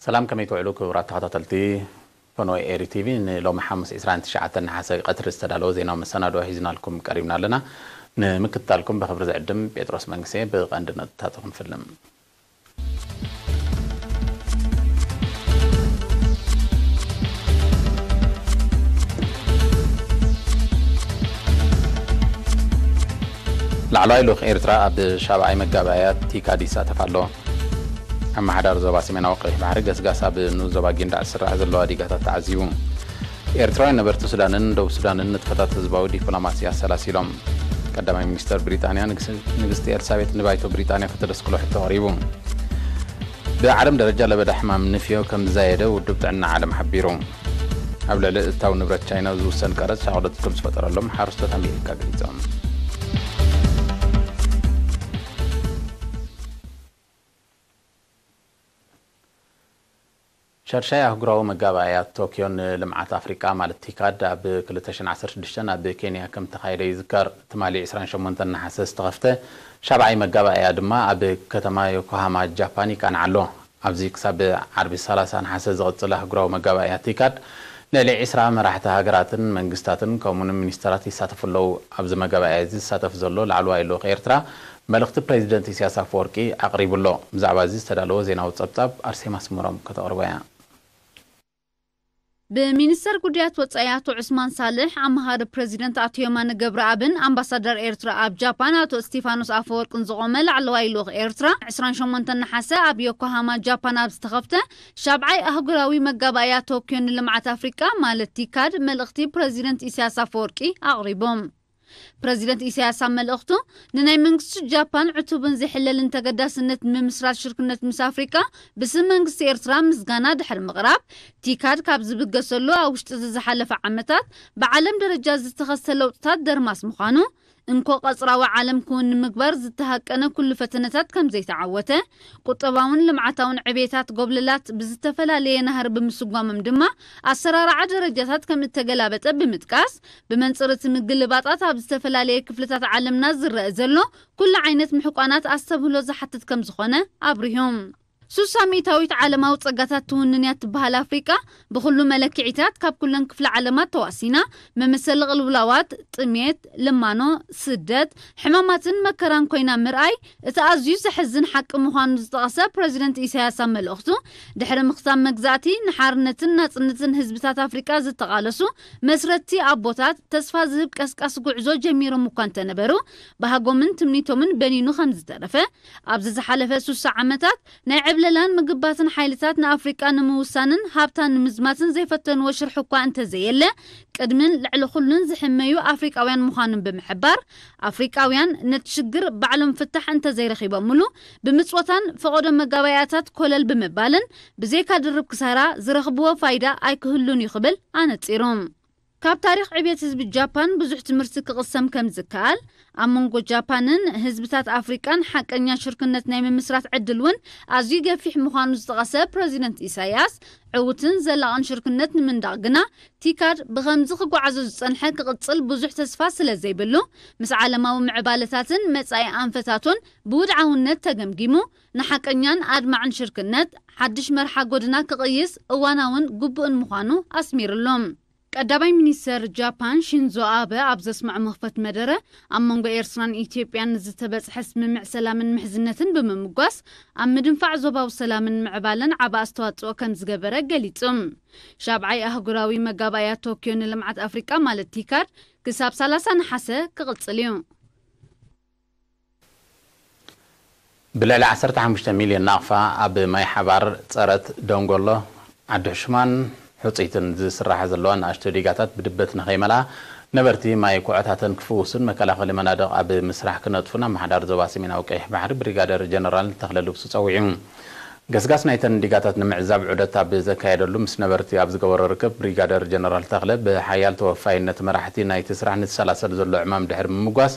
ሰላም፣ ከመይ ትውዕሉ ክቡራት ተኸታተልቲ ፈነወ ኤሪ ቲቪ? ንሎሚ ሓሙስ ዕስራን ትሽዓተን ነሓሰ ቀትሪ ዝተዳለወ ዜናዊ መሰናድኦ ሒዝናልኩም ቀሪብና ኣለና። ንምክትታልኩም ብኽብሪ ዝዕድም ጴጥሮስ መንግስቴ። ብቐንዲ ነጥብታቱ ክንፍልም። ላዕለዋይ ልኡኽ ኤርትራ ኣብ ሻብዓይ መጋባእያ ቲካድ ይሳተፍ ኣሎ። ኣመሓዳሪ ዞባ ሰሜናዊ ቀይሕ ባሕሪ ገስጋስ ኣብ ንኡስ ዞባ ጊንዳዕ ዝስራሕ ዘሎ ኣዲጋታት ተዓዚቡ። ኤርትራውያን ነበርቲ ሱዳንን ደቡብ ሱዳንን ንጥፈታት ህዝባዊ ዲፕሎማሲ ኣሰላሲሎም። ቀዳማይ ሚኒስተር ብሪጣንያ ንግስ-፣ ንግስቲ ኤልሳቤጥ ንባይቶ ብሪጣንያ ከተደስክሎ ሕቶ ኣቕሪቡ። ብዓለም ደረጃ ለበዳ ሕማም ንፍዮ ከም ዝዛየደ ውድብ ጥዕና ዓለም ሓቢሩ። ኣብ ልዕሊ እታው ንብረት ቻይና ዝውሰን ቀረጽ ሻቕሎት ከም ዝፈጠረሎም ሓረስቶት ኣሜሪካ ገሊጾም። ሻድሻይ ኣህጉራዊ መጋባእያ ቶክዮ ንልምዓት ኣፍሪቃ ማለት ቲካድ ኣብ ክልተ ሽሕን ዓሰርተ ሽዱሽተን ኣብ ኬንያ ከም ተኻየደ ይዝከር። ትማሊ ዕስራን ሸሞንተን ነሓሰ ዝተኸፍተ ሻብዓይ መጋባእያ ድማ ኣብ ከተማ ዮኮሃማ ጃፓን ይቃናዕ ኣሎ። ኣብዚ ክሳብ ዓርቢ ሰላሳ ነሓሰ ዝቕጽል ኣህጉራዊ መጋባእያ ቲካድ ልዕሊ ዕስራ መራሕቲ ሃገራትን መንግስታትን ከምኡውን ሚኒስተራት ይሳተፉ ኣለዉ። ኣብዚ መጋባእያ እዚ ዝሳተፍ ዘሎ ላዕለዋይ ልኡኽ ኤርትራ መልእኽቲ ፕሬዚደንት ኢሳያስ ኣፈወርቂ ኣቕሪቡ ኣሎ። ብዛዕባ እዚ ዝተዳለወ ዜናዊ ጸብጻብ ኣርሴማ ስመሮም ከተቕርቦ እያ። ብሚኒስተር ጉዳያት ወጻኢ ኣቶ ዑስማን ሳልሕ፣ ኣማኻሪ ፕሬዚደንት ኣቶ የማነ ገብረኣብን ኣምባሳደር ኤርትራ ኣብ ጃፓን ኣቶ እስቲፋኖስ ኣፈወርቅን ዝቖመ ላዕለዋይ ልኡኽ ኤርትራ፣ ዕስራን ሸሞንተን ነሓሰ ኣብ ዮኮሃማ ጃፓን ኣብ ዝተኸፍተ ሻብዓይ ኣህጉራዊ መጋባእያ ቶክዮ ንልምዓት ኣፍሪቃ ማለት ቲካድ መልእኽቲ ፕሬዚደንት ኢሳያስ ኣፈወርቂ ኣቕሪቦም። ፕረዚደንት ኢሳያስ ኣብ መልእኽቱ፣ ንናይ መንግስቲ ጃፓን ዕቱብን ዘይሕለልን ተገዳስነት ንምምስራት ሽርክነት ምስ ኣፍሪቃ ብስም መንግስቲ ኤርትራ ምስጋና ድሕሪ ምቕራብ፣ ቲካድ ካብ ዝብገሰሉ ኣብ ውሽጢ እዚ ዝሓለፈ ዓመታት ብዓለም ደረጃ ዝተኸስተ ለውጥታት ደርማስ ምዃኑ፣ እንኮ ቀጽራዊ ዓለም ክውን ንምግባር ዝተሃቀነ ኩሉ ፈተነታት ከም ዘይተዓወተ፣ ቁጠባውን ልምዓታውን ዕቤታት ጎብለላት ብዝተፈላለየ ናህሪ ብምስጓሞም ድማ ኣሰራርዓ ደረጃታት ከም እተገላበጠ ብምጥቃስ፣ ብመንጽር እቲ ምግልባጣት ኣብ ዝተፈላለየ ክፍልታት ዓለምና ዝረአ ዘሎ ኩሉ ዓይነት ምሕቋናት ኣስተብህሎ ዝሓትት ከም ዝኾነ ኣብሪሁ። ሱሳ ሚእታዊት ዓለማዊ ጸጋታት ትውንን እያ ትበሃል ኣፍሪቃ፣ ብኹሉ መለክዒታት ካብ ኩለን ክፍለ ዓለማት ተዋሲና፣ መመሰሊ ቅልውላዋት፣ ጥሜት፣ ልማኖ፣ ስደት፣ ሕማማትን መከራን ኮይና ምርኣይ እቲ ኣዝዩ ዘሕዝን ሓቂ ምዃኑ ዝጠቐሰ ፕረዚደንት ኢሳያስ ኣብ መልእኽቱ፣ ድሕሪ ምኽታም መግዛእቲ፣ ንሓርነትን ናጽነትን ህዝብታት ኣፍሪቃ ዝተቓለሱ መስረትቲ ኣቦታት፣ ተስፋ ዝህብ ቀስቃሲ ጉዕዞ ጀሚሮም እኳ እንተነበሩ፣ ባህጎምን ትምኒቶምን በኒኑ ከም ዝተረፈ፣ ኣብዚ ዝሓለፈ ሱሳ ዓመታት ናይ ዕብለላን ምግባትን ሓይልታት ንኣፍሪቃ ንምውሳንን ሃብታ ንምዝማትን ዘይፈተንዎ ሽርሒ እኳ እንተዘየለ፣ ቅድምን ልዕሊ ኩሉን ዝሕመዩ ኣፍሪቃውያን ምዃኖም ብምሕባር፣ ኣፍሪቃውያን ነቲ ሽግር ባዕሎም ፍታሕ እንተዘይረኺቦምሉ፣ ብምጽወታን ፈቐዶ መጋባእያታት ኮለል ብምባልን ብዘይካ ድርብ ክሳራ ዝረኽብዎ ፋይዳ ኣይክህሉን እዩ ክብል ኣነጺሩ። ካብ ታሪኽ ዕብየት ህዝቢ ጃፓን ብዙሕ ትምህርቲ ክቕሰም ከም ዝከኣል፣ ኣብ መንጎ ጃፓንን ህዝብታት ኣፍሪቃን ሓቀኛ ሽርክነት ናይ ምምስራት ዕድል እውን ኣዝዩ ገፊሕ ምዃኑ ዝጠቐሰ ፕረዚደንት ኢሳያስ፣ ዕዉትን ዘላቕን ሽርክነት ንምንዳቕ ግና ቲካድ ብኸምዚ ክጓዓዞ ዝጸንሐ ክቕጽል ብዙሕ ተስፋ ስለ ዘይብሉ፣ ምስ ዓለማዊ ምዕባለታትን መጻኢ ኣንፈታቱን ብውድዓውነት ተገምጊሙ፣ ንሓቀኛን ኣድማዕን ሽርክነት ሓድሽ መርሓ ጎድና ክቕይስ እዋናውን ግቡእን ምዃኑ ኣስሚርሉ። ቀዳማይ ሚኒስተር ጃፓን ሺንዞ ኣበ ኣብ ዘስምዖ መኽፈቲ መደረ፣ ኣብ መንጎ ኤርትራን ኢትዮጵያን ንዝተበጽሐ ስምምዕ ሰላምን ምሕዝነትን ብምምጓስ፣ ኣብ ምድንፋዕ ዞባዊ ሰላምን ምዕባለን ዓቢ ኣስተዋጽኦ ከም ዝገበረ ገሊጹ። ሻብዓይ ኣህጉራዊ መጋባእያ ቶክዮ ንልምዓት ኣፍሪቃ ማለት ቲካድ ክሳብ ሰላሳ ነሓሰ ክቕጽል እዩ። ብልዕሊ ዓሰርተ ሓሙሽተ ሚልዮን ናቕፋ ኣብ ማይ ሓባር፣ ጸረት፣ ደንጎሎ፣ ዓዲ ሕሹማን ሕጹይትን ዝስራሓ ዘለዋ ንኣሽቱ ዲጋታት ብድበት ንኸይመልኣ፣ ነበርቲ ማይ ኩዖታተን ክፍውሱን መከላኸሊ መናድቕ ኣብ ምስራሕ ክነጥፉን ኣመሓዳሪ ዞባ ሰሜናዊ ቀይሕ ባሕሪ ብሪጋደር ጀነራል ተኽለ ልብሱ ጸዊዑ። ገስጋስ ናይተን ዲጋታት ንምዕዛብ ዑደት ኣብ ዘካየደሉ፣ ምስ ነበርቲ ኣብ ዝገበሮ ርክብ፣ ብሪጋደር ጀነራል ተኽለ፣ ብሓያል ተወፋይነት መራሕቲ ናይቲ ስራሕ ንዝሰላሰል ዘሎ ዕማም ድሕሪ ምምጓስ፣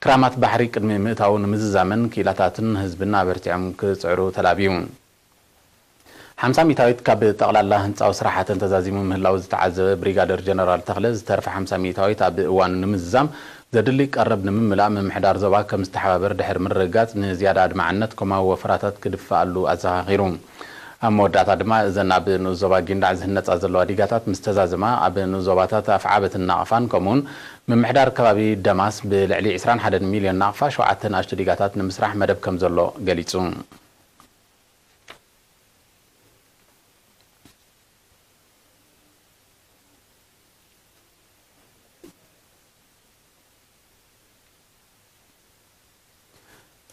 ክራማት ባሕሪ ቅድሚ ምእታዉ ንምዝዛምን ክኢላታትን ህዝብን ኣበርቲዖም ክጽዕሩ ተላብዩ። ሓምሳ ሚእታዊት ካብ ጠቕላላ ህንጻዊ ስራሓትን ተዛዚሙ ምህላዉ ዝተዓዘበ ብሪጋደር ጀነራል ተኽለ፣ ዝተረፈ ሓምሳ ሚእታዊት ኣብ እዋኑ ንምዝዛም ዘድሊ ቀረብ ንምምላእ ምምሕዳር ዞባ ከም ዝተሓባበር ድሕሪ ምርግጋጽ፣ ንዝያዳ ኣድማዕነት ኮማዊ ወፈራታት ክድፍኣሉ ኣዘኻኺሩ። ኣብ መወዳእታ ድማ እዘን ኣብ ንኡስ ዞባ ጊንዳዕ ዝህነጻ ዘለዋ ዲጋታት ምስ ተዛዘማ፣ ኣብ ንኡስ ዞባታት ኣፍዓበትን ናቕፋን ከምኡውን ምምሕዳር ከባቢ ደማስ ብልዕሊ ዕስራን ሓደን ሚልዮን ናቕፋ ሸውዓተ ንኣሽቱ ዲጋታት ንምስራሕ መደብ ከም ዘሎ ገሊጹ።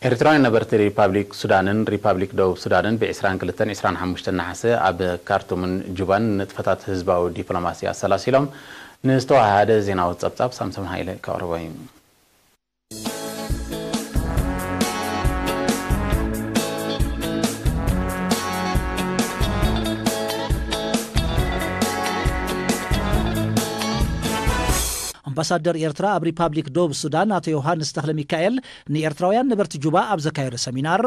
ኤርትራውያን ነበርቲ ሪፓብሊክ ሱዳንን ሪፓብሊክ ደቡብ ሱዳንን ብ ዕስራን ክልተን ዕስራን ሓሙሽተን ነሓሰ ኣብ ካርቱምን ጁባን ንጥፈታት ህዝባዊ ዲፕሎማሲ ኣሰላሲሎም። ንዝተዋሃደ ዜናዊ ጸብጻብ ሳምሶም ሃይለ ከቕርቦ እዩ። ኣምባሳደር ኤርትራ ኣብ ሪፓብሊክ ደቡብ ሱዳን ኣቶ ዮሃንስ ተኽለ ሚካኤል ንኤርትራውያን ነበርቲ ጁባ ኣብ ዘካየዶ ሰሚናር፣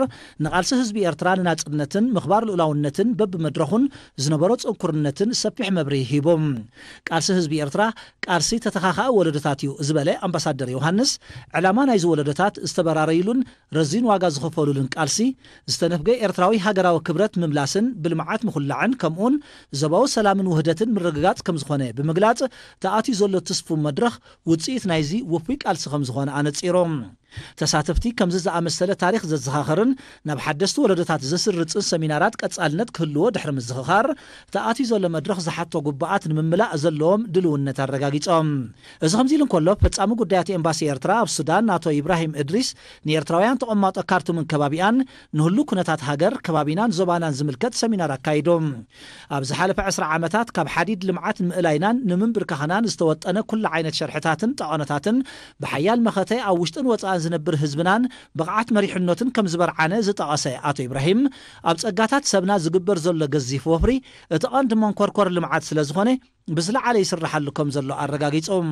ንቓልሲ ህዝቢ ኤርትራ ንናጽነትን ምኽባር ልኡላውነትን በብመድረኹን ዝነበሮ ጽንኩርነትን ሰፊሕ መብርሂ ሂቦም። ቃልሲ ህዝቢ ኤርትራ ቃልሲ ተተኻኻኢ ወለዶታት እዩ ዝበለ ኣምባሳደር ዮሃንስ፣ ዕላማ ናይዚ ወለዶታት ዝተበራረይሉን ረዚን ዋጋ ዝኸፈሉሉን ቃልሲ፣ ዝተነፍገ ኤርትራዊ ሃገራዊ ክብረት ምምላስን ብልምዓት ምኹላዕን ከምኡውን ዞባዊ ሰላምን ውህደትን ምርግጋጽ ከም ዝኾነ ብምግላጽ፣ ተኣትዩ ዘሎ ትስፉው መድረኽ ውጽኢት ናይዚ ውፉይ ቃልሲ ከም ዝኾነ ኣነጺሮም። ተሳተፍቲ ከምዚ ዝኣመሰለ ታሪኽ ዘዘኻኽርን ናብ ሓደስቲ ወለዶታት ዘስርጽን ሰሚናራት ቀጻልነት ክህልዎ ድሕሪ ምዝኽኻር፣ ተኣትዩ ዘሎ መድረኽ ዝሓቶ ግቡኣት ንምምላእ ዘለዎም ድልውነት ኣረጋጊጾም። እዚ ከምዚ ኢሉ እንከሎ፣ ፈጻሚ ጉዳያት ኤምባሲ ኤርትራ ኣብ ሱዳን ኣቶ ኢብራሂም እድሪስ ንኤርትራውያን ተቐማጦ ካርቱምን ከባቢኣን ንህሉ ኩነታት ሃገር፣ ከባቢናን ዞባናን ዝምልከት ሰሚናር ኣካይዶም። ኣብ ዝሓለፈ ዕስራ ዓመታት ካብ ሓዲድ ልምዓት ንምእላይናን ንምንብርካኽናን ዝተወጠነ ኩሉ ዓይነት ሸርሕታትን ጠቐነታትን ብሓያል መኸተ ኣብ ውሽጥን ወጻእን ዝነብር ህዝብናን ብቕዓት መሪሕነቱን ከም ዝበርዓነ ዝጠቐሰ ኣቶ ኢብራሂም፣ ኣብ ጸጋታት ሰብና ዝግበር ዘሎ ገዚፍ ወፍሪ እቲ ቀንዲ መንኮርኮር ልምዓት ስለ ዝኾነ ብዝለዓለ ይስርሓሉ ከም ዘሎ ኣረጋጊጾም።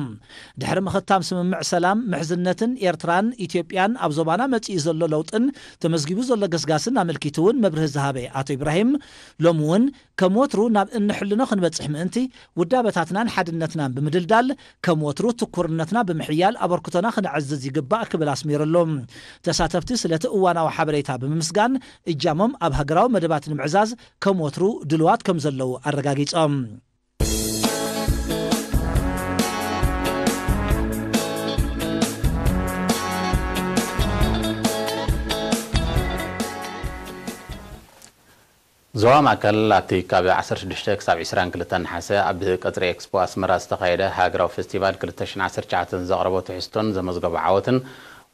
ድሕሪ ምኽታም ስምምዕ ሰላም፣ ምሕዝነትን ኤርትራን ኢትዮጵያን ኣብ ዞባና መጺኡ ዘሎ ለውጥን ተመዝጊቡ ዘሎ ገስጋስን ኣመልኪቱ እውን መብርሂ ዝሃበ ኣቶ ኢብራሂም፣ ሎሚ እውን ከም ወትሩ ናብ እንሕልኖ ክንበጽሕ ምእንቲ ውዳበታትናን ሓድነትናን ብምድልዳል፣ ከም ወትሩ ትኩርነትና ብምሕያል ኣበርክቶና ክነዕዝዝ ይግባእ ክብል ኣስሚሩሉ። ተሳተፍቲ ስለቲ እዋናዊ ሓበሬታ ብምምስጋን፣ እጃሞም ኣብ ሃገራዊ መደባት ንምዕዛዝ ከም ወትሩ ድልዋት ከም ዘለዉ ኣረጋጊጾም። ዞባ ማእከል ኣብቲ ካብ ዓሰርተ ሽዱሽተ ክሳብ ዕስራን ክልተን ነሓሰ ኣብ ቀጽሪ ኤክስፖ ኣስመራ ዝተኻየደ ሃገራዊ ፌስቲቫል ክልተ ሽሕን ዓሰርተ ትሽዓተን ዘቕረቦ ትሕዝቶን ዘመዝገቦ ዓወትን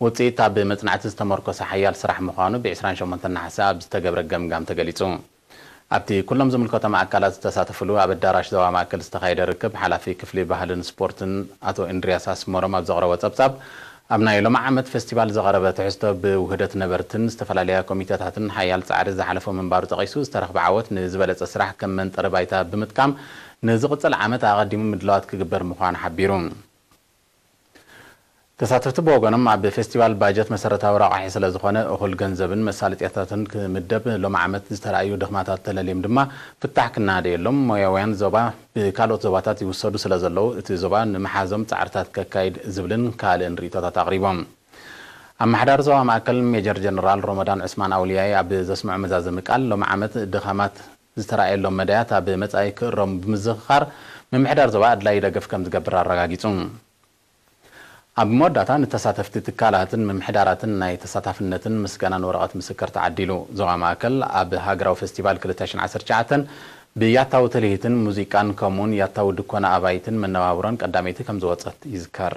ውጽኢት ኣብ መጽናዕቲ ዝተመርኮሰ ሓያል ስራሕ ምዃኑ ብ ዕስራን ሸሞንተን ነሓሰ ኣብ ዝተገብረ ገምጋም ተገሊጹ። ኣብቲ ኩሎም ዝምልከቶም ኣካላት ዝተሳተፍሉ ኣብ ኣዳራሽ ዞባ ማእከል ዝተኻየደ ርክብ፣ ሓላፊ ክፍሊ ባህልን ስፖርትን ኣቶ እንድርያስ ኣስመሮም ኣብ ዘቕረቦ ጸብጻብ፣ ኣብ ናይ ሎሚ ዓመት ፌስቲቫል ዝቐረበ ትሕዝቶ ብውህደት ነበርትን ዝተፈላለያ ኮሚተታትን ሓያል ጻዕሪ ዝሓለፎ ምንባሩ ጠቒሱ፣ ዝተረኽበ ዓወት ንዝበለጸ ስራሕ ከም መንጠሪ ባይታ ብምጥቃም፣ ንዝቕጽል ዓመት ኣቐዲሙ ምድላዋት ክግበር ምዃኑ ሓቢሩ። ተሳተፍቲ ብወገኖም፣ ኣብ ፌስቲቫል ባጀት መሰረታዊ ረቋሒ ስለ ዝኾነ፣ እኹል ገንዘብን መሳለጥያታትን ክምደብ ሎሚ ዓመት ዝተራእዩ ድኽማታት ተለልዮም ድማ ፍታሕ ክነኣደየሎም፣ ሞያውያን ዞባ ብካልኦት ዞባታት ይውሰዱ ስለ ዘለዉ፣ እቲ ዞባ ንምሓዞም ጻዕርታት ከካይድ ዝብልን ካልእን ርእይቶታት ኣቕሪቦም። ኣመሓዳሪ ዞባ ማእከል ሜጀር ጀነራል ሮመዳን ዑስማን ኣውልያይ ኣብ ዘስምዖ መዛዘሚ ቃል፣ ሎሚ ዓመት ድኻማት ዝተራእየሎም መዳያት ኣብ መጻኢ ክእረሙ ብምዝኽኻር፣ ምምሕዳር ዞባ ኣድላዪ ደገፍ ከም ዝገብር ኣረጋጊጹ። ኣብ መወዳእታ፣ ንተሳተፍቲ ትካላትን ምምሕዳራትን ናይ ተሳታፍነትን ምስጋናን ወረቐት ምስክር ተዓዲሉ። ዞባ ማእከል ኣብ ሃገራዊ ፌስቲቫል ክልተ ሽሕን ዓሰርተ ትሽዓተን ብያታዊ ትልሂትን ሙዚቃን ከምኡውን ያታዊ ድኮና ኣባይትን መነባብሮን ቀዳመይቲ ከም ዝወጸት ይዝከር።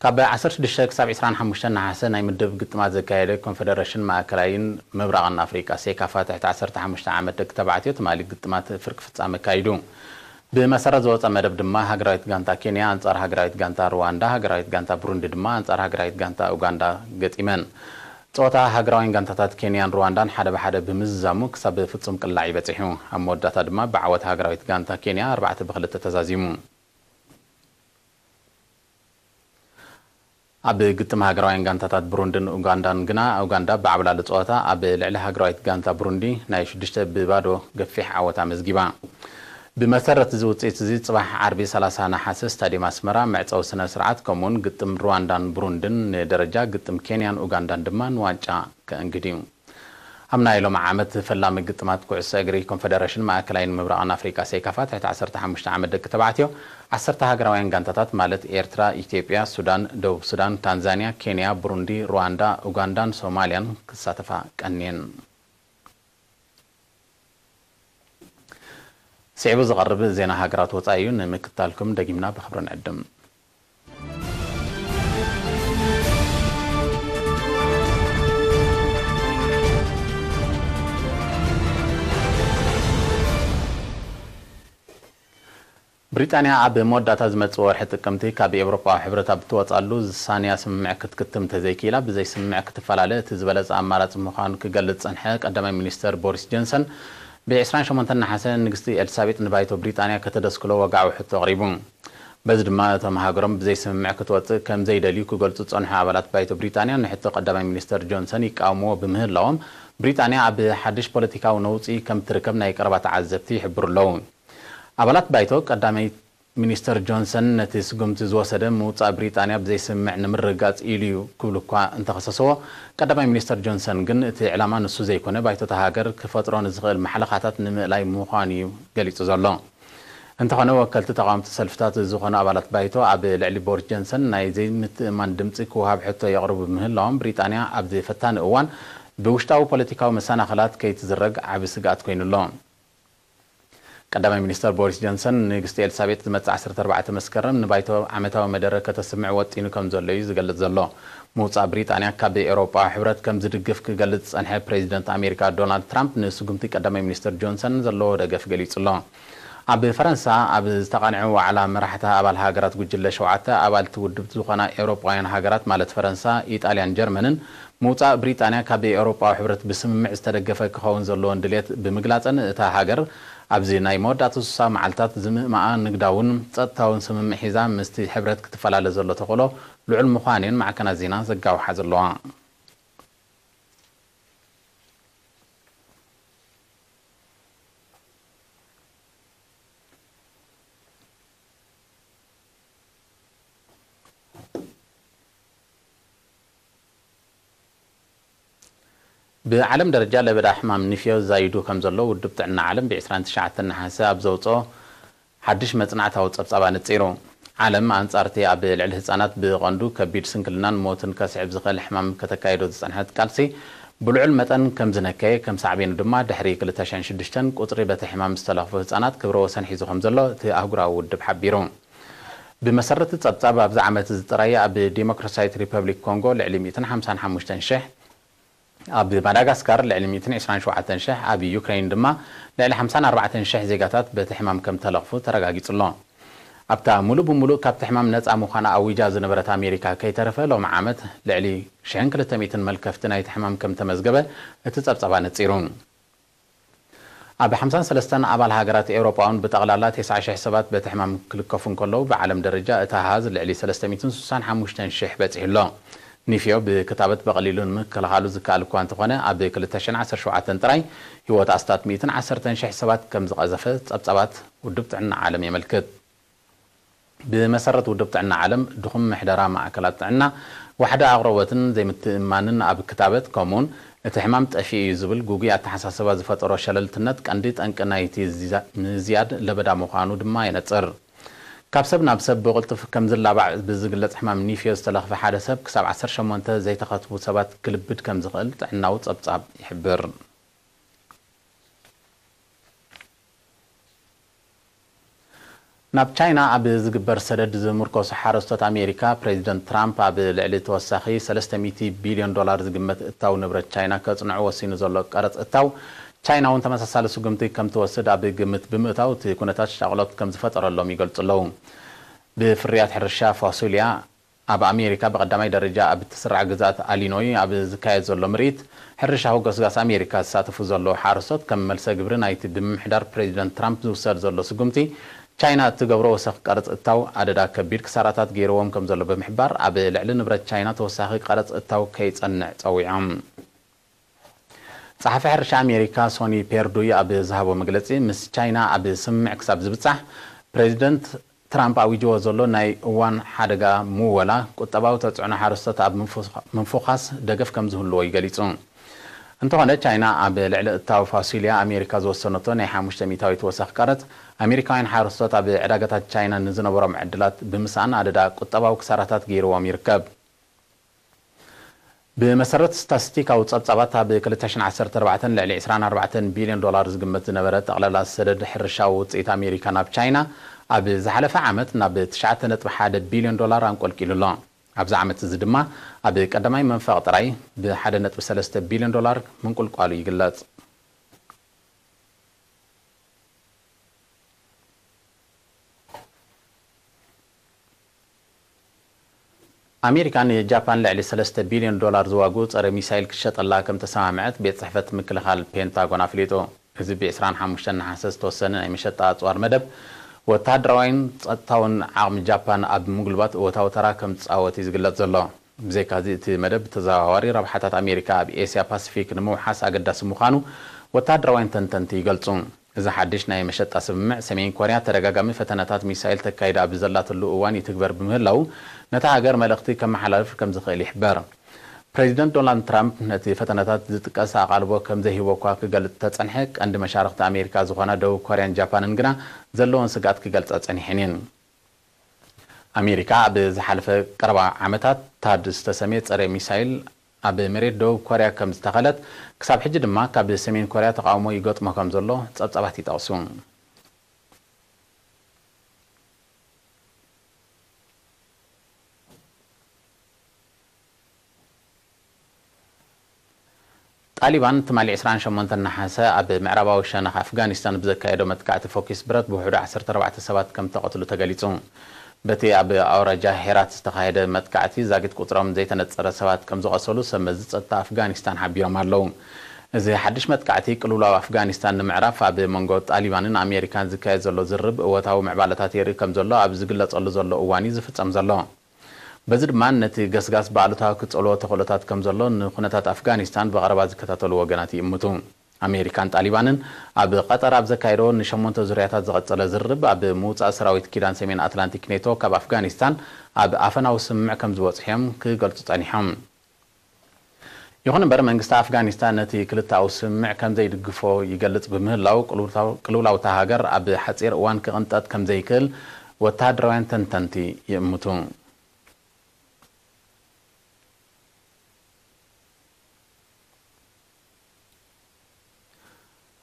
ካብ ዓሰርተ ሽዱሽተ ክሳብ ዕስራን ሓሙሽተን ነሓሰ ናይ ምድብ ግጥማት ዘካየደ ኮንፈደረሽን ማእከላይን ምብራቕን ኣፍሪቃ፣ ሴካፋ፣ ትሕቲ ዓሰርተ ሓሙሽተ ዓመት ደቂ ተባዕትዮ ትማሊ ግጥማት ፍርቂ ፍጻመ ኣካይዱ። ብመሰረት ዝወጸ መደብ ድማ፣ ሃገራዊት ጋንታ ኬንያ ኣንጻር ሃገራዊት ጋንታ ሩዋንዳ፣ ሃገራዊት ጋንታ ብሩንዲ ድማ ኣንጻር ሃገራዊት ጋንታ ኡጋንዳ ገጢመን። ጸወታ ሃገራውያን ጋንታታት ኬንያን ሩዋንዳን ሓደ ብሓደ ብምዝዛሙ ክሳብ ፍጹም ቅላዕ ይበጺሑ። ኣብ መወዳእታ ድማ ብዓወት ሃገራዊት ጋንታ ኬንያ ኣርባዕተ ብክልተ ተዛዚሙ። ኣብ ግጥም ሃገራውያን ጋንታታት ብሩንድን ኡጋንዳን ግና፣ ኡጋንዳ ብዓብላሊ ጸወታ ኣብ ልዕሊ ሃገራዊት ጋንታ ብሩንዲ ናይ ሽዱሽተ ብባዶ ገፊሕ ዓወት ኣመዝጊባ። ብመሰረት እዚ ውጽኢት እዚ፣ ጽባሕ ዓርቢ ሰላሳ ነሓሰ ስታድየም ኣስመራ መዕጸዊ ስነ ስርዓት፣ ከምኡውን ግጥም ሩዋንዳን ብሩንድን ንደረጃ፣ ግጥም ኬንያን ኡጋንዳን ድማ ንዋንጫ ከእንግድ እዩ። ኣብ ናይ ሎሚ ዓመት ፈላሚ ግጥማት ኩዕሶ እግሪ ኮንፈደረሽን ማእከላይን ምብራቕን ኣፍሪቃ፣ ሴካፋ፣ ትሕቲ ዓሰርተ ሓሙሽተ ዓመት ደቂ ተባዕትዮ፣ ዓሰርተ ሃገራውያን ጋንታታት ማለት ኤርትራ፣ ኢትዮጵያ፣ ሱዳን፣ ደቡብ ሱዳን፣ ታንዛንያ፣ ኬንያ፣ ብሩንዲ፣ ሩዋንዳ፣ ኡጋንዳን ሶማልያን ክሳተፋ ቀንየን። ስዒቡ ዝቐርብ ዜና ሃገራት ወጻኢ እዩ። ንምክትታልኩም ደጊምና ብኽብሪ ንዕድም። ብሪጣንያ ኣብ መወዳእታ ዝመጽእ ወርሒ ጥቅምቲ ካብ ኤውሮጳዊ ሕብረት ኣብ እትወጻሉ ዝሳንያ ስምምዕ ክትክትም እንተዘይክኢላ፣ ብዘይ ስምምዕ ክትፈላለ እቲ ዝበለጸ ኣማራጺ ምዃኑ ክገልጽ ዝጸንሐ ቀዳማይ ሚኒስተር ቦሪስ ጆንሰን፣ ብ ዕስራን ሸሞንተን ነሓሰ ንግስቲ ኤልሳቤጥ ንባይቶ ብሪጣንያ ከተደስክሎ ወግዓዊ ሕቶ ኣቕሪቡ። በዚ ድማ እቶም ሃገሮም ብዘይ ስምምዕ ክትወጽእ ከም ዘይደልዩ ክገልጹ ዝጸንሑ ኣባላት ባይቶ ብሪጣንያ ንሕቶ ቀዳማይ ሚኒስተር ጆንሰን ይቃወምዎ ብምህላዎም፣ ብሪጣንያ ኣብ ሓድሽ ፖለቲካዊ ነውጺ ከም ትርከብ ናይ ቀረባ ተዓዘብቲ ይሕብሩ ኣለዉ። ኣባላት ባይቶ ቀዳማይ ሚኒስተር ጆንሰን ነቲ ስጉምቲ ዝወሰደ ምውጻእ ብሪጣንያ ብዘይስምምዕ ንምርግጋጽ ኢሉ እዩ ክብሉ እኳ እንተኸሰስዎ፣ ቀዳማይ ሚኒስተር ጆንሰን ግን እቲ ዕላማ ንሱ ዘይኮነ ባይቶ እታ ሃገር ክፈጥሮ ንዝኽእል ማሕለኻታት ንምእላይ ምዃኑ እዩ ገሊጹ ዘሎ። እንተኾነ፣ ወከልቲ ተቓወምቲ ሰልፍታት ዝኾኑ ኣባላት ባይቶ ኣብ ልዕሊ ቦሪስ ጆንሰን ናይ ዘይምትእምማን ድምጺ ክወሃብ ሕቶ የቕርቡ ብምህላዎም፣ ብሪጣንያ ኣብዚ ፈታኒ እዋን ብውሽጣዊ ፖለቲካዊ መሰናኽላት ከይትዝረግ ዓቢ ስግኣት ኮይኑ ኣሎ። ቀዳማይ ሚኒስተር ቦሪስ ጆንሰን፣ ንግስቲ ኤልሳቤጥ ዝመጽእ ዓሰርተ ኣርባዕተ መስከረም ንባይቶ ዓመታዊ መደረ ከተስምዕ ወጢኑ ከም ዘሎ እዩ ዝገልጽ ዘሎ። ምውጻእ ብሪጣንያ ካብ ኤውሮጳዊ ሕብረት ከም ዝድግፍ ክገልጽ ዝጸንሐ ፕሬዚደንት ኣሜሪካ ዶናልድ ትራምፕ፣ ንስጉምቲ ቀዳማይ ሚኒስተር ጆንሰን ዘለዎ ደገፍ ገሊጹ ኣሎ። ኣብ ፈረንሳ ኣብ ዝተቓንዐ ዋዕላ መራሕቲ ኣባል ሃገራት ጉጅለ ሸውዓተ ኣባልቲ ውድብ ዝኾና ኤውሮጳውያን ሃገራት ማለት ፈረንሳ፣ ኢጣልያን ጀርመንን፣ ምውጻእ ብሪጣንያ ካብ ኤውሮጳዊ ሕብረት ብስምምዕ ዝተደገፈ ክኸውን ዘለዎን ድሌት ብምግላጸን፣ እታ ሃገር ኣብዚ ናይ መወዳእታ ስሳ መዓልታት ዝምእማኣ ንግዳውን ጸጥታውን ስምምዕ ሒዛ ምስቲ ሕብረት ክትፈላለ ዘሎ ተኽእሎ ልዑል ምዃኑ'የን ማዕከናት ዜና ዘጋውሓ ዘለዋ። ብዓለም ደረጃ ለበዳ ሕማም ኒፍዮ ዛይዱ ከም ዘሎ ውድብ ጥዕና ዓለም ብ ዕስራን ትሽዓተን ነሓሰ ኣብ ዘውፅኦ ሓድሽ መጽናዕታዊ ጸብጻብ ኣነጺሩ። ዓለም ኣንጻር እቲ ኣብ ልዕሊ ህጻናት ብቐንዱ ከቢድ ስንክልናን ሞትን ከስዕብ ዝኽእል ሕማም ከተካይዶ ዝጸንሐት ቃልሲ ብልዑል መጠን ከም ዝነከየ፣ ከም ሳዕቤኑ ድማ ድሕሪ ክልተ ሽሕን ሽዱሽተን ቁጽሪ በቲ ሕማም ዝተለኽፉ ህጻናት ክብረ ወሰን ሒዙ ከም ዘሎ እቲ ኣህጉራዊ ውድብ ሓቢሩ። ብመሰረት ጸብጻብ ኣብዚ ዓመት እዚ ጥራይ ኣብ ዲሞክራሲያዊት ሪፐብሊክ ኮንጎ ልዕሊ ሚእትን ሓምሳን ሓሙሽተን ሽሕ፣ ኣብ ማዳጋስካር ልዕሊ ሚእትን ዕስራን ሸውዓተን ሽሕ፣ ኣብ ዩክሬን ድማ ልዕሊ ሓምሳን ኣርባዕተን ሽሕ ዜጋታት በቲ ሕማም ከም ተለኽፉ ተረጋጊጹ ኣሎ። ኣብታ ሙሉእ ብሙሉእ ካብቲ ሕማም ነጻ ምዃና ኣዊጃ ዝነበረት ኣሜሪካ ከይተረፈ፣ ሎሚ ዓመት ልዕሊ ሽሕን ክልተ ሚእትን መልከፍቲ ናይቲ ሕማም ከም ተመዝገበ እቲ ጸብጻብ ኣነጺሩ። ኣብ ሓምሳን ሰለስተን ኣባል ሃገራት ኤውሮጳ እውን ብጠቕላላ ተስዓ ሽሕ ሰባት በቲ ሕማም ክልከፉ እንከለዉ፣ ብዓለም ደረጃ እቲ ኣሃዝ ልዕሊ ሰለስተ ሚእትን ስሳን ሓሙሽተን ሽሕ በጺሑ ኣሎ። ኒፍዮ ብክታበት ብቐሊሉ ንምክልኻሉ ዝከኣል እኳ እንተኾነ፣ ኣብ ክልተ ሽሕን ዓሰርተ ሸውዓተን ጥራይ ህይወት ኣስታት ሚእትን ዓሰርተን ሽሕ ሰባት ከም ዝቐዘፈ ጸብጻባት ውድብ ጥዕና ዓለም የመልክት። ብመሰረት ውድብ ጥዕና ዓለም፣ ድኹም ምሕደራ ማእከላት ጥዕና፣ ዋሕዲ ኣቕርቦትን ዘይምትእምማንን ኣብ ክታበት፣ ከምኡውን እቲ ሕማም ጠፊኡ እዩ ዝብል ግጉይ ኣተሓሳስባ ዝፈጠሮ ሸለልትነት ቀንዲ ጠንቂ ናይቲ ዝያ-፣ ምዝያድ ለበዳ ምዃኑ ድማ የነጽር። ካብ ሰብ ናብ ሰብ ብቕልጡፍ ከም ዝላባዕ ብዝግለጽ ሕማም ኒፍዮ ዝተለኽፈ ሓደ ሰብ ክሳብ ዓሰርተ ሸሞንተ ዘይተኸትቡ ሰባት ክልብድ ከም ዝኽእል ጥዕናዊ ጸብጻብ ይሕብር። ናብ ቻይና ኣብ ዝግበር ሰደድ ዝምርኮሱ ሓረስቶት ኣሜሪካ፣ ፕሬዚደንት ትራምፕ ኣብ ልዕሊ ተወሳኺ ሰለስተ ሚእቲ ቢልዮን ዶላር ዝግመት እታው ንብረት ቻይና ከጽንዖ ወሲኑ ዘሎ ቀረጽ እታው፣ ቻይና እውን ተመሳሳሊ ስጉምቲ ከም ትወስድ ኣብ ግምት ብምእታው፣ እቲ ኩነታት ሻቕሎት ከም ዝፈጠረሎም ይገልጹ ኣለዉ። ብፍርያት ሕርሻ ፋሶልያ፣ ኣብ ኣሜሪካ ብቐዳማይ ደረጃ ኣብ እትስራዕ ግዝኣት ኣሊኖይ ኣብ ዝካየድ ዘሎ ምርኢት ሕርሻዊ ጎስጋስ ኣሜሪካ ዝሳተፉ ዘለዉ ሓረስቶት ከም መልሰ ግብሪ ናይቲ ብምምሕዳር ፕሬዚደንት ትራምፕ ዝውሰድ ዘሎ ስጉምቲ ቻይና እትገብሮ ወሰኽ ቀረፅ እታው ኣደዳ ከቢድ ክሳራታት ገይርዎም ከም ዘሎ ብምሕባር ኣብ ልዕሊ ንብረት ቻይና ተወሳኺ ቀረፅ እታው ከይፀንዕ ፀዊዖም። ጸሓፊ ሕርሻ ኣሜሪካ ሶኒ ፔርዱይ ኣብ ዝሃቦ መግለጺ ምስ ቻይና ኣብ ስምምዕ ክሳብ ዝብጻሕ ፕሬዚደንት ትራምፕ ኣዊጅዎ ዘሎ ናይ እዋን ሓደጋ ምወላ ቁጠባዊ ተጽዕኖ ሓረስቶት ኣብ ምንፉኻስ ደገፍ ከም ዝህልዎ ይገሊጹ። እንተኾነ ቻይና ኣብ ልዕሊ እታው ፋሲልያ ኣሜሪካ ዝወሰነቶ ናይ ሓሙሽተ ሚእታዊት ወሰኽ ቀረጽ ኣሜሪካውያን ሓረስቶት ኣብ ዕዳጋታት ቻይና ንዝነበሮም ዕድላት ብምስኣን ኣደዳ ቁጠባዊ ክሳራታት ገይርዎም ይርከብ። ብመሰረት ስታስቲካዊ ጸብጻባት ኣብ ክልተ ሽሕን ዓሰርተ ኣርባዕተን ልዕሊ ዕስራን ኣርባዕተን ቢልዮን ዶላር ዝግመት ዝነበረ ጠቕላላ ሰደድ ሕርሻዊ ውጽኢት ኣሜሪካ ናብ ቻይና ኣብ ዝሓለፈ ዓመት ናብ ትሽዓተ ነጥቢ ሓደ ቢልዮን ዶላር ኣንቆልቂሉ ኣሎ። ኣብዚ ዓመት እዚ ድማ ኣብ ቀዳማይ መንፈቕ ጥራይ ብ ሓደ ነጥቢ ሰለስተ ቢልዮን ዶላር ምንቁልቋሉ ይግለጽ። ኣሜሪካ ንጃፓን ልዕሊ ሰለስተ ቢልዮን ዶላር ዝዋግኡ ጸረ ሚሳይል ክሸጠላ ከም ተሰማምዐት ቤት ጽሕፈት ምክልኻል ፔንታጎን ኣፍሊጡ። እዚ ብ ዕስራን ሓሙሽተን ነሓሰ ዝተወሰነ ናይ መሸጣ ኣጽዋር መደብ፣ ወተሃደራዊን ጸጥታውን ዓቕሚ ጃፓን ኣብ ምጉልባት እወታዊ ተራ ከም ዝጻወት እዩ ዝግለጽ ዘሎ። ብዘይካዚ፣ እቲ መደብ ብተዘዋዋሪ ረብሓታት ኣሜሪካ ኣብ ኤስያ ፓሲፊክ ንምውሓስ ኣገዳሲ ምዃኑ ወተሃደራውያን ተንተንቲ ይገልጹ። እዚ ሓድሽ ናይ መሸጣ ስምምዕ፣ ሰሜን ኮርያ ተደጋጋሚ ፈተነታት ሚሳይል ተካይድ ኣብ ዘላትሉ እዋን ይትግበር ብምህላዉ፣ ነታ ሃገር መልእኽቲ ከመሓላልፍ ከም ዝኽእል ይሕበር። ፕሬዚደንት ዶናልድ ትራምፕ ነቲ ፈተነታት ዝጥቀስ ኣቓልቦ ከም ዘይህቦ እኳ ክገልጽ እንተጸንሐ፣ ቀንዲ መሻርኽቲ ኣሜሪካ ዝኾና ደቡብ ኮርያን ጃፓንን ግና ዘለወን ስግኣት ክገልጻ ጸኒሐን እየን። ኣሜሪካ ኣብ ዝሓለፈ ቀረባ ዓመታት ታድ ዝተሰምየ ጸረ ሚሳይል ኣብ መሬት ደቡብ ኮርያ ከም ዝተኸለት፣ ክሳብ ሕጂ ድማ ካብ ሰሜን ኮርያ ተቓውሞ ይገጥሞ ከም ዘሎ ጸብጻባት ይጠቕሱ። ጣሊባን ትማሊ ዕስራን ሸሞንተን ነሓሰ ኣብ ምዕራባዊ ሸነኽ ኣፍጋኒስታን ብዘካየዶ መጥቃዕቲ ፎኪስ ብረት ብውሕዱ ዓሰርተ ኣርባዕተ ሰባት ከም ተቐትሉ ተገሊጹ። በቲ ኣብ ኣውራጃ ሄራት ዝተኻየደ መጥቃዕቲ ዛጊት ቁጽሮም ዘይተነጸረ ሰባት ከም ዝቐሰሉ ሰብ መዚ ጸጥታ ኣፍጋኒስታን ሓቢሮም ኣለዉ። እዚ ሓድሽ መጥቃዕቲ ቅልውላው ኣፍጋኒስታን ንምዕራፍ ኣብ መንጎ ጣሊባንን ኣሜሪካን ዝካየድ ዘሎ ዝርርብ እወታዊ ምዕባለታት የርኢ ከም ዘሎ ኣብ ዝግለጸሉ ዘሎ እዋን እዩ ዝፍጸም ዘሎ። በዚ ድማ ነቲ ገስጋስ ብኣሉታ ክጸልዎ ተኽእሎታት ከም ዘሎ ንኩነታት ኣፍጋኒስታን ብቐረባ ዝከታተሉ ወገናት ይእምቱ። ኣሜሪካን ጣሊባንን ኣብ ቀጠር ኣብ ዘካየደዎ ንሸሞንተ ዙርያታት ዝቐጸለ ዝርርብ፣ ኣብ ምውጻእ ሰራዊት ኪዳን ሰሜን ኣትላንቲክ ኔቶ ካብ ኣፍጋኒስታን ኣብ ኣፈናዊ ስምምዕ ከም ዝበጽሑ እዮም ክገልጹ ጸኒሖም። ይኹን እምበር፣ መንግስቲ ኣፍጋኒስታን ነቲ ክልተኣዊ ስምምዕ ከም ዘይድግፎ ይገልጽ ብምህላው፣ ቅልውላው-፣ ቅልውላውታ ሃገር ኣብ ሓጺር እዋን ክቕንጠጥ ከም ዘይክእል ወተሃደራውያን ተንተንቲ ይእምቱ።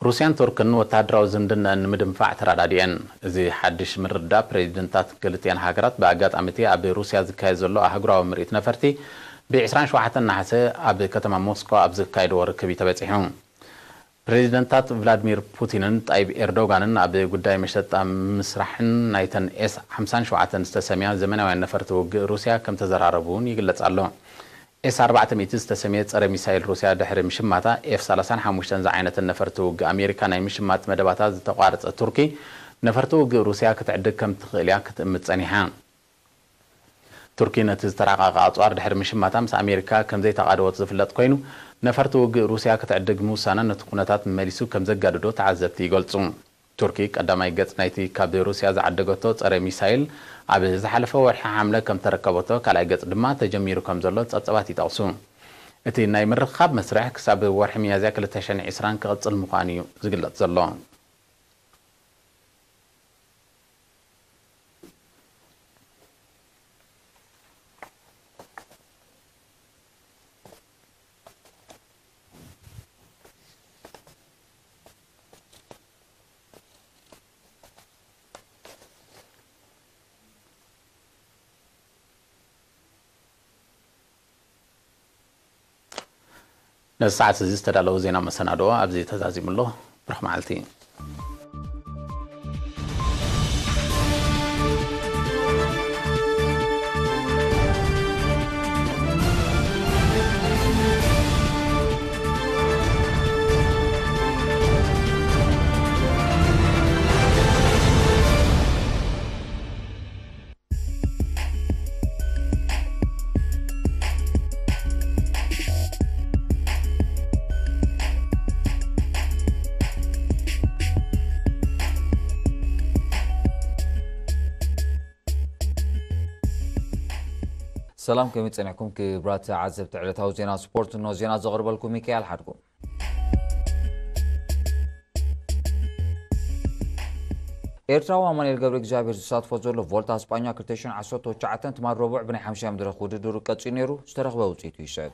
ሩስያን ቱርክን ወተሃደራዊ ዝምድናኣን ንምድንፋዕ ተረዳዲኤን። እዚ ሓድሽ ምርድዳእ ፕሬዚደንታት ክልቲኣን ሃገራት ብኣጋጣሚ እቲ ኣብ ሩስያ ዝካየድ ዘሎ ኣህጉራዊ ምርኢት ነፈርቲ ብ ዕስራን ሸውዓተን ነሓሰ ኣብ ከተማ ሞስኮ ኣብ ዝካየድዎ ርክብ እዩ ተበጺሑ። ፕሬዚደንታት ቭላድሚር ፑቲንን ጣይብ ኤርዶጋንን ኣብ ጉዳይ መሸጣ ምስራሕን ናይተን ኤስ ሓምሳን ሸውዓተን ዝተሰምያ ዘመናውያን ነፈርቲ ውግእ ሩስያ ከም ተዘራረቡ እውን ይግለጽ ኣሎ። ኤስ ኣርባዕተ ሚእቲ ዝተሰምየ ጸረ ሚሳይል ሩስያ ድሕሪ ምሽማታ፣ ኤፍ ሰላሳን ሓሙሽተን ዝዓይነተን ነፈርቲ ውግእ ኣሜሪካ ናይ ምሽማት መደባታ ዝተቋረጸት ቱርኪ፣ ነፈርቲ ውግእ ሩስያ ክትዕድግ ከም ትኽእል እያ ክትእምት ጸኒሓ። ቱርኪ ነቲ ዝተራቐቐ ኣጽዋር ድሕሪ ምሽማታ ምስ ኣሜሪካ ከም ዘይተቓደወት ዝፍለጥ ኮይኑ፣ ነፈርቲ ውግእ ሩስያ ክትዕድግ ምውሳና ነቲ ኩነታት መሊሱ ከም ዘጋድዶ ተዓዘብቲ ይገልጹ። ቱርኪ ቀዳማይ ገጽ ናይቲ ካብ ሩስያ ዝዓደገቶ ጸረ ሚሳይል ኣብ ዝሓለፈ ወርሒ ሓምለ ከም ተረከበቶ፣ ካልኣይ ገጽ ድማ ተጀሚሩ ከም ዘሎ ጸብጻባት ይጠቕሱ። እቲ ናይ ምርኽኻብ መስርሕ ክሳብ ወርሒ ሚያዝያ ክልተ ሽሕን ዕስራን ክቕጽል ምዃኑ እዩ ዝግለጽ ዘሎ። ነዚ ሰዓት እዚ ዝተዳለወ ዜና መሰናድኦ ኣብዚ ተዛዚሙ ኣሎ። ብሩኽ መዓልቲ። ሰላም፣ ከመይ ጸኒሕኩም ክቡራት ተዓዘብቲ ዕለታዊ ዜና ስፖርት? እኖ ዜና ዘቕርበልኩም ሚካኤል ሓድጉ። ኤርትራዊ ኣማኑኤል ገብረ እግዚኣብሔር ዝሳትፎ ዘሎ ቮልታ ስጳኛ ክልተ ሽሕን ዓሰርተ ትሽዓተን ትማል ረቡዕ ብናይ ሓምሻይ መድረኽ ውድድሩ ቀጺሉ ነይሩ። ዝተረኽበ ውጽኢቱ ይስዕብ።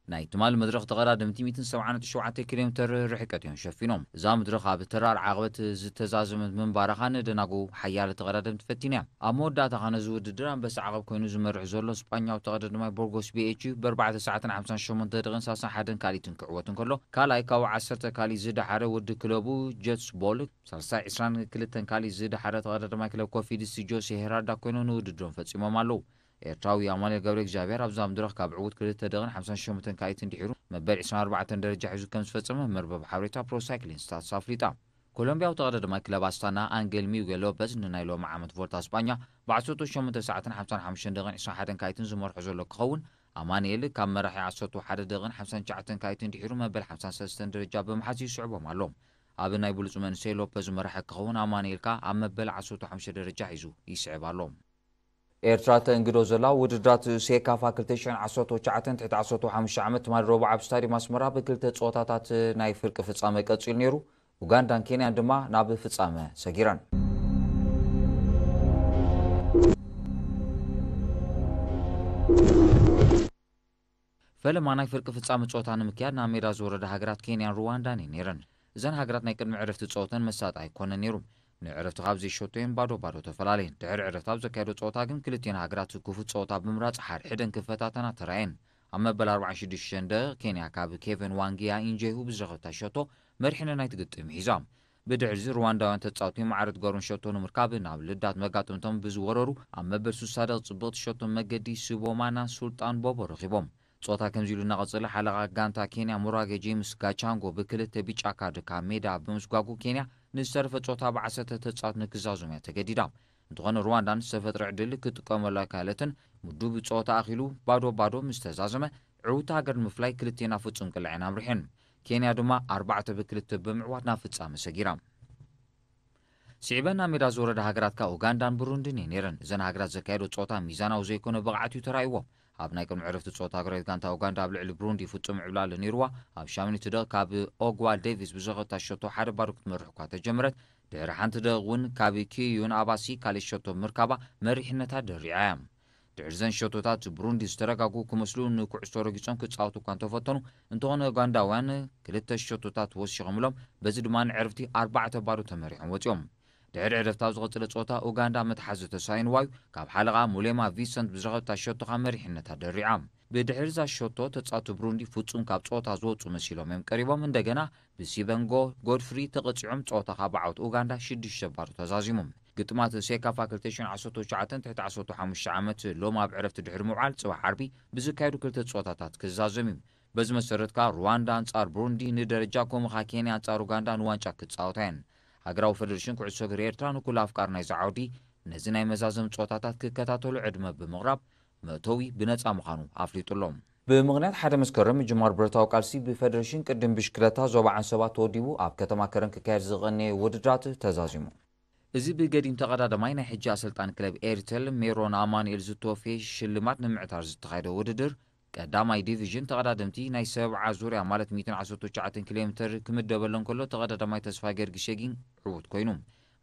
ናይ ትማል መድረኽ ተቐዳደምቲ ሚእትን ሰብዓን ሸውዓተ ኪሎ ሜተር ርሕቀት እዮም ሸፊኖም። እዛ መድረኽ ኣብ ተራር ዓቕበት ዝተዛዘመት ምንባራ ኸኣ ንደናጉ ሓያለ ተቐዳደምቲ ፈቲና እያ። ኣብ መወዳእታ ኸኣ ነዚ ውድድር ኣንበሳ ዓቐብ ኮይኑ ዝመርሕ ዘሎ ስጳኛዊ ተቐዳዳማይ ቦርጎስ ቢኤች ብኣርባዕተ ሰዓትን ሓምሳን ሸሞንተ ደቂቕን ሰላሳን ሓደን ካልኢትን ክዕወት እንከሎ፣ ካልኣይ ካብ ዓሰርተ ካልኢት ዝደሓረ ወዲ ክለቡ ጀትስ ቦል ሳልሳይ ዕስራን ክልተን ካልኢት ዝደሓረ ተቐዳዳማይ ክለብ ኮፊድስ ጆሴ ሄራርዳ ኮይኖም ንውድድሮም ፈጺሞም ኣለዉ። ኤርትራዊ ኣማኑኤል ገብረ እግዚኣብሔር ኣብዛ መድረኽ ካብ ዕዉት ክልተ ደቂቕን ሓምሳን ሸሞንተን ካልኢትን ድሒሩ መበል ዕስራን ኣርባዕተን ደረጃ ሒዙ ከም ዝፈጸመ መርበብ ሓበሬታ ፕሮ ሳይክሊንግ ስታትስ ኣፍሊጣ። ኮሎምቢያዊ ተቐዳዳማይ ክለብ ኣስታና ኣንጌል ሚጌል ሎፐዝ ንናይ ሎሚ ዓመት ቮልታ ስጳኛ ብዓሰርተ ሸሞንተ ሰዓትን ሓምሳን ሓሙሽተን ደቂቕን ዕስራን ሓደን ካልኢትን ዝመርሖ ዘሎ ክኸውን፣ ኣማኑኤል ካብ መራሒ ዓሰርተ ሓደ ደቂቕን ሓምሳን ትሽዓተን ካልኢትን ድሒሩ መበል ሓምሳን ሰለስተን ደረጃ ብምሓዝ ይስዕቦም ኣሎ። ኣብ ናይ ብሉጽ መንእሰይ ሎፐዝ መራሒ ክኸውን፣ ኣማኑኤል ከኣ ኣብ መበል ዓሰርተ ሓሙሽተ ደረጃ ሒዙ ይስዕብ ኣሎ። ኤርትራ ተእንግዶ ዘላ ውድድራት ሴካፋ ክልተ ሽሕን ዓሰርተ ትሽዓተን ትሕቲ ዓሰርተ ሓሙሽተ ዓመት ትማሊ ረቡዕ ኣብ ስታድዮም ኣስመራ ብክልተ ጸወታታት ናይ ፍርቂ ፍጻመ ቀጺሉ ነይሩ። ኡጋንዳን ኬንያን ድማ ናብ ፍጻመ ሰጊረን። ፈለማ ናይ ፍርቂ ፍጻመ ጸወታ ንምክያድ ናብ ሜዳ ዝወረዳ ሃገራት ኬንያን ሩዋንዳን እየን ነይረን። እዘን ሃገራት ናይ ቅድሚ ዕረፍቲ ጸወተን መሳጢ ኣይኮነን ነይሩ። ንዕረፍቲ ካብ ዘይሸቶ እየን ባዶ ባዶ ተፈላለየን። ድሕሪ ዕረፍቲ ኣብ ዘካየዶ ጸወታ ግን ክልቲኤን ሃገራት ክፉት ጸወታ ብምምራጽ ሓድሕደን ክፈታተና ተራእየን። ኣብ መበል ኣርባዓን ሽዱሽተን ደቂቕ ኬንያ ካብ ኬቨን ዋንጊያ ኢንጄሁ ብዝረኸብታ ሸቶ መሪሕነት ናይቲ ግጥም ሒዛ። ብድሕሪዚ ሩዋንዳውያን ተጻወትቲ ማዕረ ትገርም ሸቶ ንምርካብ ናብ ልዳት መጋጥምቶም ብዝወረሩ፣ ኣብ መበል ስሳ ደቂቕ ጽብቕቲ ሸቶ መገዲ ስቦማና ሱልጣን ቦቦ ረኺቦም። ጸወታ ከምዚ ኢሉ እናቐጸለ ሓለቓ ጋንታ ኬንያ ሙራጌ ጄምስ ጋቻንጎ ብክልተ ቢጫ ካርድ ካብ ሜዳ ብምስጓጉ ኬንያ ንዝተረፈ ጸወታ ብዓሰርተ ተጻወት ንክዛዞም እያ ተገዲዳ። እንተኾነ ሩዋንዳ ንዝተፈጥረ ዕድል ክትጥቀመሉ ኣይከኣለትን። ምዱብ ጸወታ ኣኺሉ ባዶ ባዶ ምስ ተዛዘመ ዕውታ ሃገር ንምፍላይ ክልቴና ፍጹም ቅላዕን ኣምሪሐን። ኬንያ ድማ ኣርባዕተ ብክልተ ብምዕዋት ናብ ፍጻመ ሰጊራ። ስዒበን ናብ ሜዳ ዝወረዳ ሃገራት ከኣ ኡጋንዳን ብሩንድን እየን ነይረን። እዘን ሃገራት ዘካየዶ ጸወታ ሚዛናዊ ዘይኮነ ብቕዓት እዩ ተራእይዎ። ኣብ ናይ ቅድሚ ዕረፍቲ ጸወታ ሃገራዊት ጋንታ ኡጋንዳ ኣብ ልዕሊ ብሩንዲ ፍጹም ዕብላል ነይርዋ። ኣብ ሻምኒቲ ደቕ ካብ ኦግዋ ዴቪስ ብዘኸታ ሸቶ ሓደ ባዶ ክትመርሕ እኳ ተጀመረት፣ ድሕሪ ሓንቲ ደቕ እውን ካብ ኪዩን ኣባሲ ካልእ ሸቶ ምርካባ መሪሕነታ ደሪዓ እያ። ድሕሪ ዘን ሸቶታት ብሩንዲ ዝተረጋጉ ክመስሉ ንኩዕሶ ረጊጾም ክጻወቱ እኳ እንተፈተኑ፣ እንተኾነ ኡጋንዳውያን ክልተ ሸቶታት ወሲኾምሎም፣ በዚ ድማ ንዕርፍቲ ኣርባዕተ ባዶ ተመሪሖም ወጺኦም። ድሕሪ ዕረፍቲ ኣብ ዝቐጸለ ጸወታ ኡጋንዳ መትሓዚ ተሳኢንዋ እዩ። ካብ ሓለቓ ሙሌማ ቪሰንት ብዝረኸብታ ሸቶኻ መሪሕነታ ደሪዓ። ብድሕሪ እዛ ሸቶ ተጻወቲ ብሩንዲ ፍጹም ካብ ጸወታ ዝወጹ መሲሎም እዮም ቀሪቦም። እንደገና ብሲበንጎ ጎድፍሪ ተቐጺዖም ጸወታ ካብ ዓወት ኡጋንዳ ሽዱሽተ ባዶ ተዛዚሙ። ግጥማት ሴካፋ ክልተ ሽሕን ዓሰርተ ትሽዓተን ትሕቲ ዓሰርተ ሓሙሽተ ዓመት ሎም ኣብ ዕረፍቲ ድሕሪ ምውዓል ጽባሕ ዓርቢ ብዝካየዱ ክልተ ጸወታታት ክዛዘም እዩ። በዚ መሰረት ከኣ ሩዋንዳ ኣንጻር ብሩንዲ ንደረጃ፣ ከምኡ ከኣ ኬንያ ኣንጻር ኡጋንዳ ንዋንጫ ክጻወታ እየን። ሃገራዊ ፈደሬሽን ኩዕሶ እግሪ ኤርትራ ንኩሉ ኣፍቃሪ ናይዚ ዓውዲ ነዚ ናይ መዛዘም ጸወታታት ክከታተሉ ዕድመ ብምቕራብ መእተዊ ብነጻ ምዃኑ ኣፍሊጡ ኣሎ። ብምኽንያት ሓደ መስከረም ምጅማር ብረታዊ ቃልሲ ብፈደሬሽን ቅድም ብሽክለታ ዞባ ዓንሰባ ተወዲቡ ኣብ ከተማ ከረን ክካየድ ዝቐነየ ውድድራት ተዛዚሙ። እዚ ብገዲም ተቐዳዳማይ ናይ ሕጂ ኣሰልጣኒ ክለብ ኤርቴል ሜሮን ኣማኑኤል ዝተወፍየ ሽልማት ንምዕታር ዝተኻየደ ውድድር ቀዳማይ ዲቪዥን ተቐዳደምቲ ናይ ሰብዓ ዙርያ ማለት ሚእትን ዓሰርተ ትሽዓተን ኪሎ ሜተር ክምደበሉ እንከሎ ተቐዳዳማይ ተስፋ ጊዮርጊስ ሸጊን ዕዉት ኮይኑ።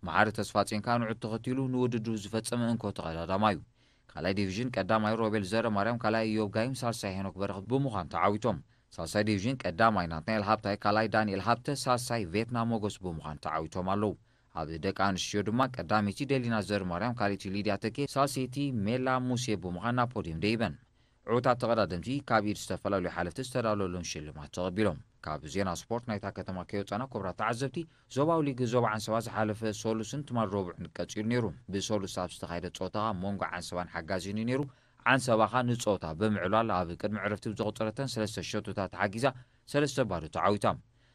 መሓሪ ተስፋጼን ከኣ ንዕኡ ተኸቲሉ ንውድድሩ ዝፈጸመ እንኮ ተቐዳዳማይ እዩ። ካልኣይ ዲቪዥን ቀዳማይ ሮቤል ዘረ ማርያም፣ ካልኣይ ኢዮብ ጋይም፣ ሳልሳይ ሄኖክ በረኸት ብምዃን ተዓዊቶም። ሳልሳይ ዲቪዥን ቀዳማይ ናትናኤል ሃብታይ፣ ካልኣይ ዳንኤል ሃብተ፣ ሳልሳይ ቬትና ሞገስ ብምዃን ተዓዊቶም ኣለዉ። ኣብ ደቂ ኣንስትዮ ድማ ቀዳመይቲ ደሊና ዘርማርያም፣ ካልኣይቲ ሊድያ ተኬ፣ ሳልሰይቲ ሜላ ሙሴ ብምዃን ናብ ፖድየም ደይበን። ዕዉታት ተቐዳደምቲ ካብ ኢድ ዝተፈላለዩ ሓለፍቲ ዝተዳለወሎም ሽልማት ተቐቢሎም። ካብ ዜና ስፖርት ናይታ ከተማ ከይወጻና ክቡራት ተዓዘብቲ፣ ዞባዊ ሊግ ዞባ ዓንሰባ ዝሓለፈ ሰሉስን ትማል ረቡዕን ቀጺሉ ነይሩ። ብሰሉስ ኣብ ዝተኻየደ ጸወታ መንጎ ዓንሰባን ሓጋዜን እዩ ነይሩ። ዓንሰባ ከኣ ንጸወታ ብምዕላል ኣብ ቅድሚ ዕረፍቲ ብዘቑጸረተን ሰለስተ ሸቶታት ሓጊዛ ሰለስተ ባዶ ተዓዊታ።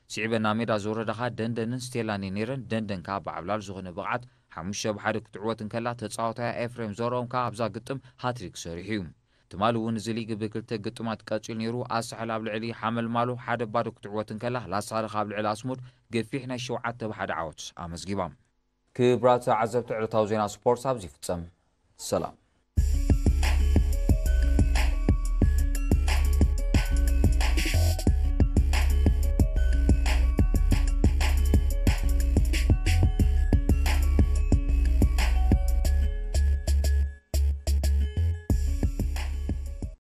ስዒበን ናብ ሜዳ ዝወረዳ ከኣ ደንደንን ስቴላን እየን ነይረን። ደንደን ከኣ ብዓብላል ዝኾነ ብቕዓት ሓሙሽተ ብሓደ ክትዕወት እንከላ፣ ተጻዋታያ ኤፍሬም ዘርኦም ከኣ ኣብዛ ግጥም ሃትሪክ ሰሪሑ እዩ። ትማሊ እውን እዚ ሊግ ብክልተ ግጥማት ቀጺሉ ነይሩ። ኣሳሕል ኣብ ልዕሊ ሓመልማሎ ሓደ ባዶ ክትዕወት እንከላ፣ ላሳልኽ ኣብ ልዕሊ ኣስሙድ ገፊሕ ናይ ሸውዓተ ብሓደ ዓወት ኣመዝጊባ። ክቡራት ተዓዘብቲ፣ ዕለታዊ ዜና ስፖርት ኣብዚ ይፍጸም። ሰላም።